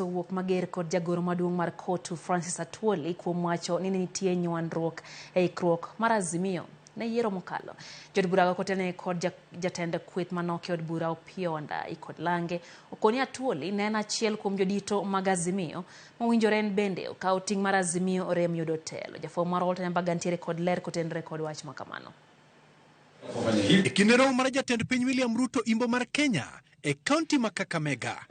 Owuok mager kod jagoro maduong' mar Kotu Francis Atwoli kuom wacho ni nitie nywandruok e ikruok mar Azimio ne yiero mokalo. Jood burago kotene kod jatend kweth manok e od bura Opiyo Wandayi kod lange okoni Atwoli ne en achiel kuom jodito mag Azimio mowinjore en bende okaw ting' mar Azimio orem yudo telo. Jafwambo mar Walter Nyambaga ntiere kod ler kotenre kod wach makamano. E kinde romo mar jatend piny William Ruto imbo mar Kenya e kaunti ma Kakamega.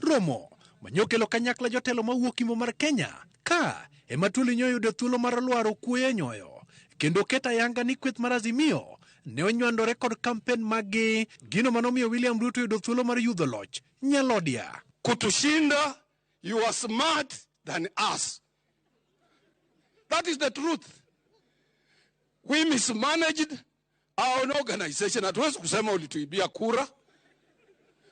Romo manyokelo kanyakla jotelo mawuok imbo mar Kenya ka ema Atwoli nyoyudo thuolo mar lwaro kuoyo e nyoyo kendo keto ayanga ni kweth mar Azimio ne onywandore kod kampen maggi, gino manomiyo William Ruto yudo thuolo mar yudho loch nyalodia. Kutushinda, you are smart than us. That is the truth. We mismanaged our own organization. Hatuwezi kusema ulituibia kura.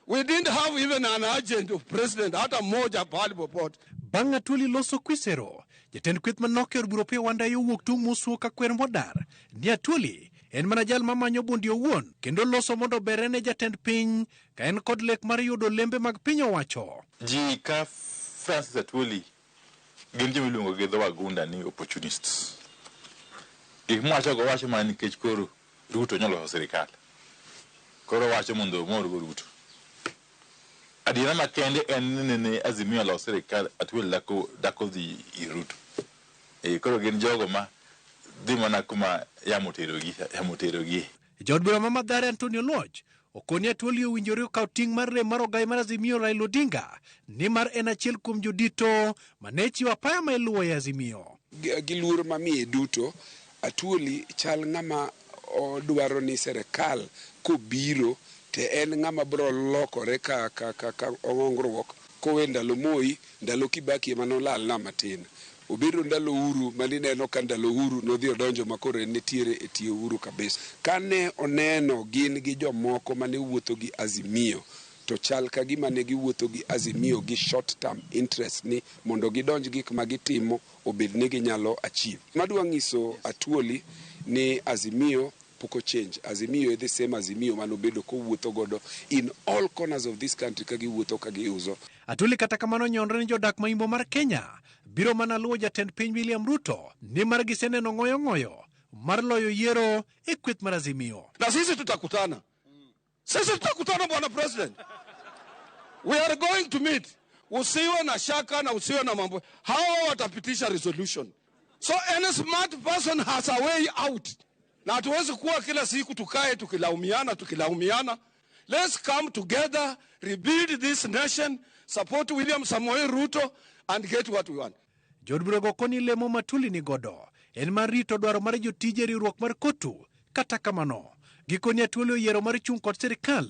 We didn't have even an agent of president hata mmoja pahali popote. Bang' Atwoli loso Kwisero, jatend kweth manok e od bura Opiyo Wandayi owuok tung' mosuo ka kwer modar ni Atwoli en mana jal mamanyo bundi owuon kendo loso mondo obere ne jatend piny ka en kod lek mar yudo olembe mag piny owacho. Ji ka Francis Atwoli gin joma iluongo gi dho wagunda ni opportunists. Gik mowachogo owacho mana nikech koro Ruto nyalo loso sirikal. Koro owacho mondo omorgo Ruto. Adiera makende en ni nene Azimio los sirikal Atwoli dako, dako dhi ir Ruto. E, koro gin jogo ma dhi mana kuma yamo oterogi, yamo oterogie. Jaod bura ma Mathare Antonio Oluoch okoni Atwoli owinjore okaw ting' mar rem mar ogai mar Azimio Raila Odinga nimar en achiel kuom jodito mane chiwo apaya ma iluwo e Azimio. Gi luor mamiye duto, Atwoli chal ng'ama odwaro ni serikal kobiro to en ng'ama biro lokore ka, ka, ka, ka ong'ongruok kowe ndalo Moi, ndalo Kibaki ema nolalna matin. Obedo ndalo Uhuru manineno ka ndalo Uhuru nodhi odonjo ma koro en nitiere e tie Uhuru kabisa. Kane oneno gin gi jomoko mane wuotho gi Azimio to chal ka gima ne giwuotho gi Azimio gi short term interest ni mondo gidonj gik ma gitimo obed ni ginyalo achieve. Madwa nyiso Atwoli ni Azimio pok ochange. Azimio e the same Azimio manobedo kowuotho godo in all corners of this country ka giwuotho ka giuso. Atwoli kata kamano nyonre ni jodak ma imbo mar Kenya biro mana luwo jatend piny William Ruto nimar giseneno ng'oyo ng'oyo mar loyo yiero e kweth mar Azimio. Na sisi tutakutana. Sisi tutakutana bwana president. We are going to meet. Usiwe na shaka na usiwe na mambo. Hawa watapitisha resolution. So any smart person has a way out. Na hatuwezi kuwa kila siku tukae tukilaumiana tukilaumiana. Let's come together, rebuild this nation, support William Samoei Ruto and get what we want. Jood burago koni lemo ma Atwoli ni godo en mar rito dwaro mar jotije e riwruok mar Kotu. Kata kamano, gikoni Atwoli oyiero mar chung' kod sirikal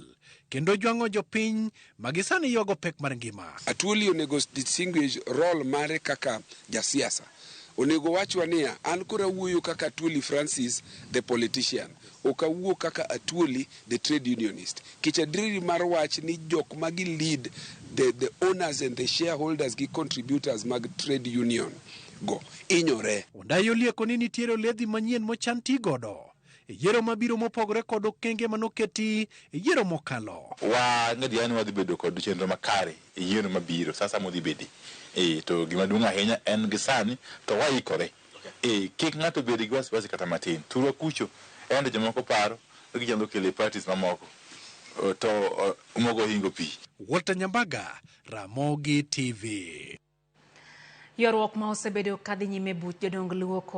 kendo jwang'o jopiny ma gisani ywago pek mar ngima. Atwoli onego distinguish role mare kaka jasiasa. Onego wachwa niya, an koro awuoyo kaka Atwoli Francis the politician, ok awuo kaka Atwoli the trade unionist. Kech adieri mar wach ni jok ma gi lead the owners and the shareholders gi contributors mag trade union go inyore. Wandayi olieko ni nitiere oledhi manyien mochan ti godo e yiero mabiro mopogore kod okenge manoketi e yiero mokalo. Wa ng'adiera ni wadhi bedo kod chenro makare e yiero mabiro sasa modhi bede. E, to gima duong' ahinya en gi sani to waikore. E, kik ng'ato bed gi wasiwasi kata matin. Thurwa kucho en to jomoko paro ni ginyalo kelo e parties mamoko to mogo hingo pi. Walter Nyambaga, Ramogi TV. Ywaruok ma osebedo kadhi nyime buch jodong Luo.